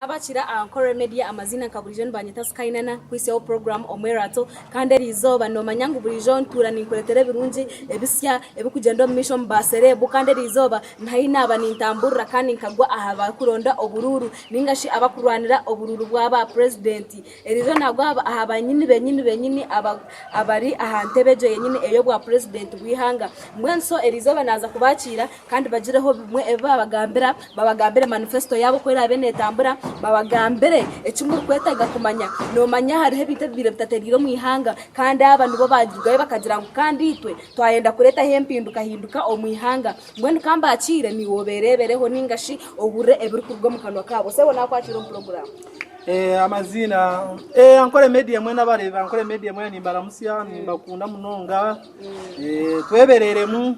Abakira aha Nkore Media amaziina nka buriijo nibanyeta Sky Nana kuhitsyaho puroguraamu Omwerato kandi eriizooba nomanya ngu buriijo ntuura ninkureetera ebirungi ebisya ebirikugyenda omu maisho omu ba serebu kandi eriizooba haihi naaba nintamburira kandi nkagwa aha barikuronda oburuuru ninga shi abakurwanira oburuuru bwa ba purezidenti. Eriizooba naagwa aha banyini benyini benyini abari aha ntebe egyo yenyini ey'obwa purezidenti bw'eihanga. Mbwenu so eriizooba naaza kubakiira kandi bagireho bimwe ebi baabagambira, babagambire manifesito yaabo oku eraabe neetambura, babagambire eki murikwetaaga kumanya. Noomanya hariho ebintu ebibaire bitatereire omu ihanga kandi aba nibo baarugayo bakagira ngu kandi itwe twayenda kureetaho empindukahinduka omu ihanga. Mbwenu ka mbaakiire naiwe obeereebereho nainga shi ohurire ebirikuruga omu kanwa kaabo. Sebo naakwakiira omu puroguraamu. Amaziina Ankole Media mwena abareebi ba Ankole Media mwena nimbaramutsya nimbakunda munonga twebereremu.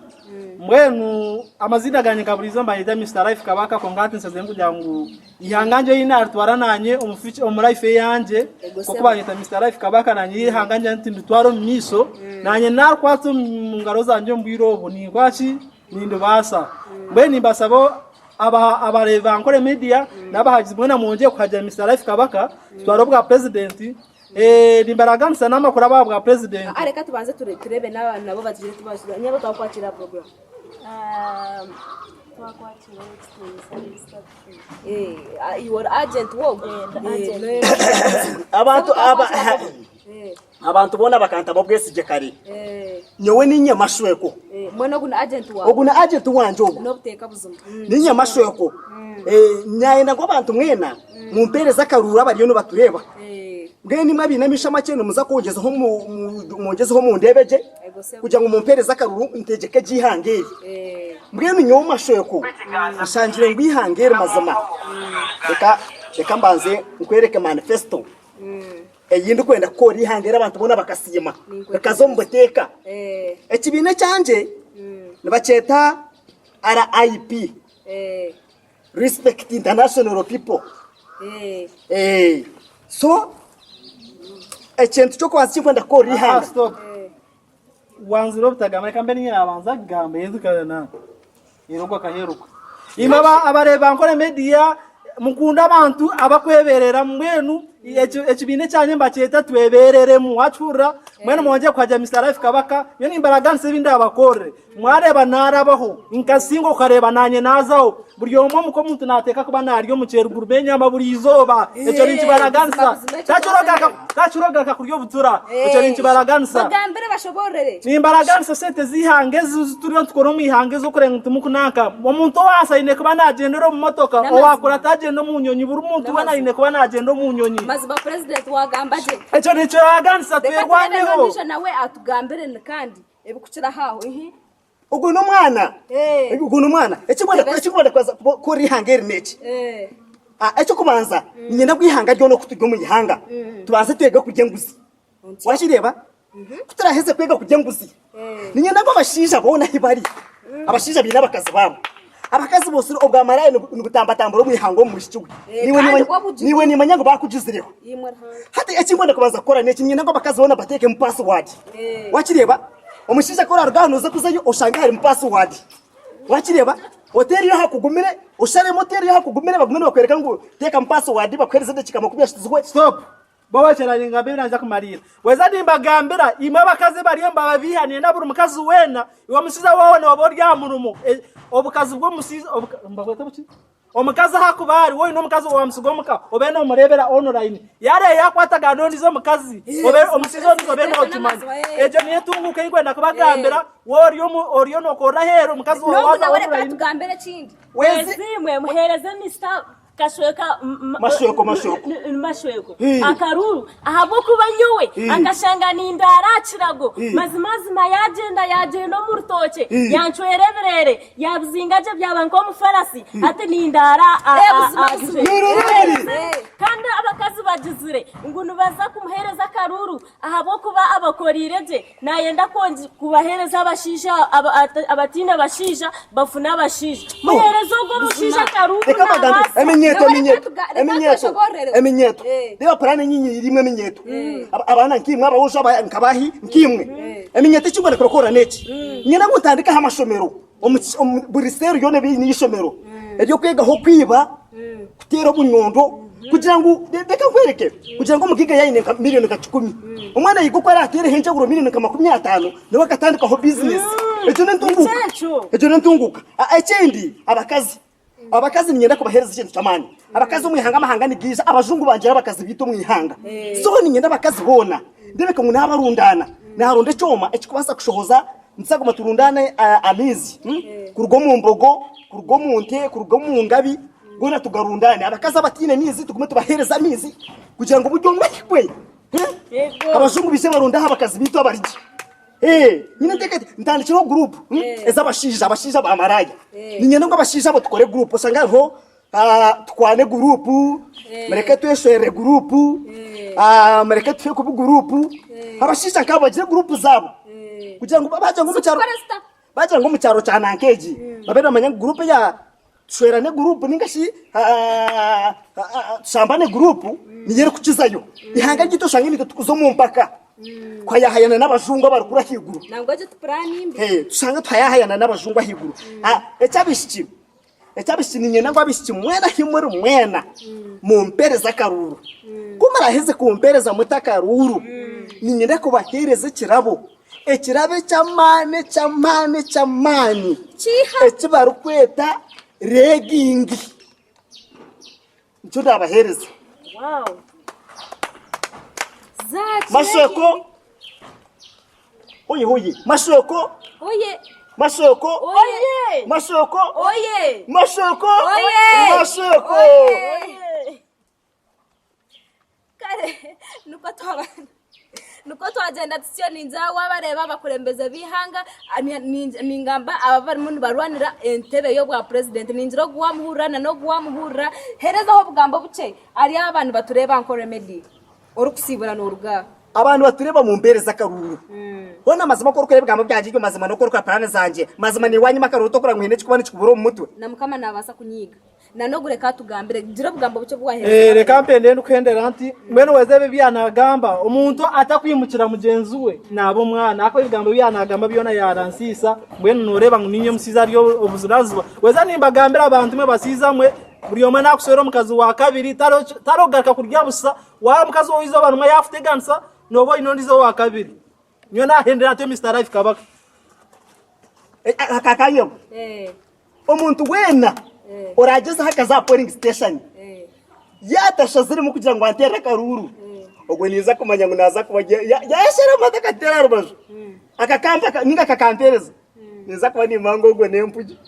Mbwenu amaziina gangye nka buriijo nibanyeta Mister Life Kabaka kwonka hati nshaziremu kugira ngu eihanga ngye ei naaritwara naanye omu future omu life eyangye nk'oku banyeta Mister Life Kabaka naanye eihanga ngye nti nditware omu maisho naanye naarikwata omu ngaro zangye omu bwire obu ninkora ki? Nindibaasa. Mbwenu nimbasaba aba abareebi ba Ankole Media n'abahagizi mwena mwongyere kuhagira Mister Life Kabaka tutware obwa purezidenti. Nimbaraganisa n'amakuru aba bwa purezidenti. Aa reka tubanze turebe n'abantu nabo batugire tubasuubiza. Nyabo twakwakira aha puroguramu. Twakwakira ow'ekitiinisa Mister Tushime. Iwe ori agenti w'ogu? Ndi agent. Abantu aba abantu boona bakantamu obwesigye kare. Nyowe niinye mashweko. Mbwenu ogu ni agenti waawe? Ogu ni agenti wangye ogu. N'obuteeka buzima. Niinye mashweko. Naayenda ngu abantu mwena mumpeereze akaruuru abariyo nibatureeba. Mbwenu imwe abaine amaisho amakye nimuza kwongyezaho mwongyezeho mundeebe gye kugira ngu mumpeereze akaruru ntegyeke gye eihanga eri. Mbwenu nyowe mashweko nshangire ngu eihanga eri mazima reka reka mbanze nkwereke manifesto ei ndikwenda kukora eihanga eri abantu boona bakasiima rikaza omu buteeka. Ekibiina ekyangye nibakyeta RIP. Respect international people. Eh. So ekintu ky'okubanza ekinkwenda kukora Ah, ihanga. stop. Wanzire obutagamba reka mbe ninye nabanza kugamba yezu na Eruka akaheruka. Imwe aba- abareebi ba Ankole Media mukunde abantu abakweberera mbwenu ekibiina ekyangye nibakyeta twebereremu wakihurira mbwenu mwongyere kuhagira Mister Life Kabaka nyowe nimbaraganisa ebi ndabakorere Mwareeba naarabaho, nkasinga okareeba naanye naazaho. Buri omwe omuka omuntu naateeka kuba naarya omuceeri gurimu enyama buri izooba. Ekyo ninkibaraganisa. Takirogaruka kurya obutura. Ekyo ninkibaraganisa. Bagambire bashoboororere. Nimbaraganisa sente z'eihanga ezi turiyo nitukora omu ihanga ez'okureeba ngu timukunanka. Omuntu owaansi aine kuba naagyendera omu motoka, owaakura atagyenda omu nyonyi. Buri muntu weena aine kuba naagyenda omu nyonyi. Mazima Purezidenti waagamba gye. Ekyo ninkibaraganisa Reka turebe twerwaneho. n'ondiijo nawe atugambire kandi. Ebikukiraho aho ihi. Ogu n'omwana Eh. ogu n'omwana ekikwenda Tebe- ekikwenda kubanza kukora ihanga eri n'eki Eh. Ah, eky'okubanza niinyenda ngu ihanga ryona oku turi omu ihanga tubanze twege kurya enguzi Ontyo. wakireeba ku turaaheze kwega kurya enguzi Eh. niinyenda ngu abashaija boona ahi bari abashaija baine abakazi baabo abakazi boosire obwamaraaya nibu- nibutambatambura omu ihanga omu mwishiki we Eh, Niiwe kandi nimanya- bwo bugi- niiwe nimanya ngu baakugizireho Imwe Ruhanga. Hati eki ndikwenda kubanza kukora n'eki, niinyenda ngu abakazi boona bateekemu paasiwaadi. Wakireeba? Omushaija ku oraaruga aha nooza kuzayo oshange harimu paasiwaadi. Wakireeba? Oteereyo aha kugumire, osharemu oteereyo aha kugumire bagume nibakworeka ngu teekamu paasiwaadi bakuheereze edakiika 30 zihwe. Stop! Bowekyera ningambe ebi naija kumariira. Weza nimbagambira imwe abakazi bariyo nibababiiha niinyenda buri mukazi weena iwe omushaija waawe nooba ori aha murimo obukazi bw'omushaija nibabweta buki? Omukazi ahu akuba ari, waaba oine omukazi waamutsiga omuka, obe noomureebera online. Yaareeba yaakwatagana n'ondiijo omukazi, obe omushaija ondiijo obe nookimanya. Egyo niyo entunguuka ei ndikwenda kubagambira, waaba ori omu oriyo nookorera aheeru, omukazi waawe N'ogu waaza nawe reka online. atugambire ekindi. Wezi. Wezimwe muhereze Mister Kashweka Mashweko, Mashweko. Mashweko Hii. akaruru ahabw'okuba nyowe Hii. akashanga nindaara aha kirago Hii. mazimazima yagyenda yagyenda omu rutookye Hii. yancwera ebireere Yabizinga gye byaba nk'omufarasi, hati nindaara Eh, buzima, buzima. Niruriri. Kandi abakazi bagizire ngu nibaza kumuheereza akaruuru ahabw'okuba abakoriire gye, nayenda kubaheereza abashaija abataine bashaija bafune abashaija. Muheereze ogwo omushaija akaruuru Reka mbagambe nabaasa. eminyeeto Reka eminyeeto reka eminyeeto tweshoborere. eminyeeto Eh. reeba puraani nyingi erimu eminyeeto Aba- abaana nkaimwe aboojo aba- nkabahi nkaimwe eminyeeto eki nkwenda kurakora n'eki Niinyenda ngu ntandikeho amashomero omu ki- omu buri seeri yoona eba eine eishomero ery'okwegaho kwiba. Kuteera obunyondo kugira ngu reka nkwereke kugira ngu omugaiga yaine nka miriyoni nka kikumi omwana ayiga oku araateereho enjawulo miriyoni nka 50 nawe akatandikaho bizinesi egyo n'entunguuka Nikyo ekyo. egyo n'entunguuka Ekindi abakazi abakazi niinyenda kubaheereza ekintu ky'amaani abakazi omu ihanga amahanga nigaija abajungu bangira abakazi baitu omu ihanga so niinyenda abakazi boona ndeebeke ngu naabarundaana naaronda ekyoma ekikubaasa kushohoza nituzaguma turundaane amaizi kuruga omu mbogo kuruga omu nte kuruga omu ngabi goona tugarundaane. Abakazi abataine maizi tugume tubaheereze amaizi kugira ngu buri omwe ahikwe. Abajungu baije baronde aha bakazi baitu abari gye. Nyine enteekateeka ntandikireho guruupu ez'abashaija, abashaija ba maraaya. Niinyenda ngu abashaija abo tukore guruupu oshange hariho Tukwane guruupu, mureke tweshwerere guruupu, mureke tufe kubi guruupu. Abashaija nk'abo bagire guruupu zaabo kugira ngu baagira ngu omu kyaro baagira ngu omu kyaro kya nanka egi babe nibamanya ngu guruupu eya tushwerane guruupu ninga shi tushambane guruupu niyo erikukizayo. Eihanga ryaitu oshange naitwe turikuza omu mpaka kuhayahayana n'abajungu abarikura ahaiguru. Nangwa egyo ti puraani mbi. Tushange tuhayahayana n'abajungu ahaiguru. Eky'abaishiki Eky'abaishiki niinyenda ngu abaishiki mwena ahi muri mwena mumpeereze akaruuru. Ku muraaheze kumpeereza muti akaruuru, niinyenda kubaheereza ekirabo, ekirabo eky'amaani, eky'amaani, eky'amaani Kiiha? eki barikweta reegingi. Nikyo ndaabaheereza. Wow. Zaaki Mashoko Oye oye Mashoko Oye Mashoko Oye Mashoko Oye Mashoko Oye Mashoko Oye Kare nukwo twaba nukwo twagyenda tutyo ningira wabareeba abakurembeze b'eihanga ningamba aba abarimu nibarwanira entebe y'obwa purezidenti ningira ogu wamuhurira na n'ogu wamuhurira herezaho obugambo bukye ahari aba nibatureeba nka Remedy orikusiibura noruga aha. Abantu batureeba mu mbeera ez'akaruuru. Hoona mazima ku orikureeba ebigambo byangye ebyo mazima n'oku orikureeba puraani zangye, mazima niiwe waanyima akaruuru tokureba ngu haine ekirikuba nikikubura omu mutwe. Na Mukama naabaasa kunyiiga. Na n'ogu reka atugambire. Gira obugambo bukye obu waaheereza Reka mpende ndikuhendera nti, mbwenu weza ebi ebi yaanagamba, omuntu atakwimukira mugyenzi we naaba omwana, ahakuba ebigambo ebi yaanagamba byona yaaransiisa, mbwenu nooreeba ngu niinye omusiizi ari obuziraziba. Weza nimbagambira abantu mwe basiiza mwe, buri omwe naakushwera omukazi wa kabiri, tariho kugaruka kurya busha, Waaba omukazi ow'eizooba rimwe yaakuteganisa, nooba oine ondiijo owa kabiri. Nyowe naahendera ntyo Mister Life Kabaka. Aka akanya omuntu weena oragyezaho akaza aha polling station yaatashaziremu kugira ngu anteere akaruuru, ogwo ninza kumanya ngu naaza kuba yayeshera amate akateera aha rubaju, akakampa ninga akakampeereza, ninza kuba nimmanya ngu ogwo n'empugi.